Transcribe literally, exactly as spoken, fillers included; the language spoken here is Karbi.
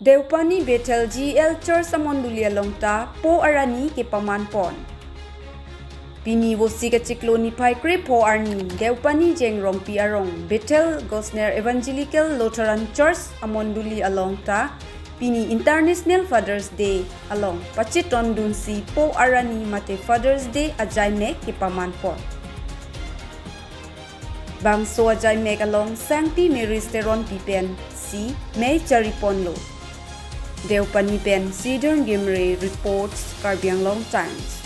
Deopani Bethel G L Church amondoli along ta Po Arani kepaman pon. Pini Vosik achiklo niphai krepho arni Deopani Jengrongpi arong Bethel Gosner Evangelical Lutheran Church amondoli along ta pini International Father's Day along pachetondunsi Po Arani mate Father's Day ajaimek kepaman pon. Bangso ajaimek along Sangpi Mary Teronpi pensi mei chari ponlo. Deopani pen Sidon Gimre reports, Karbi Anglong Times.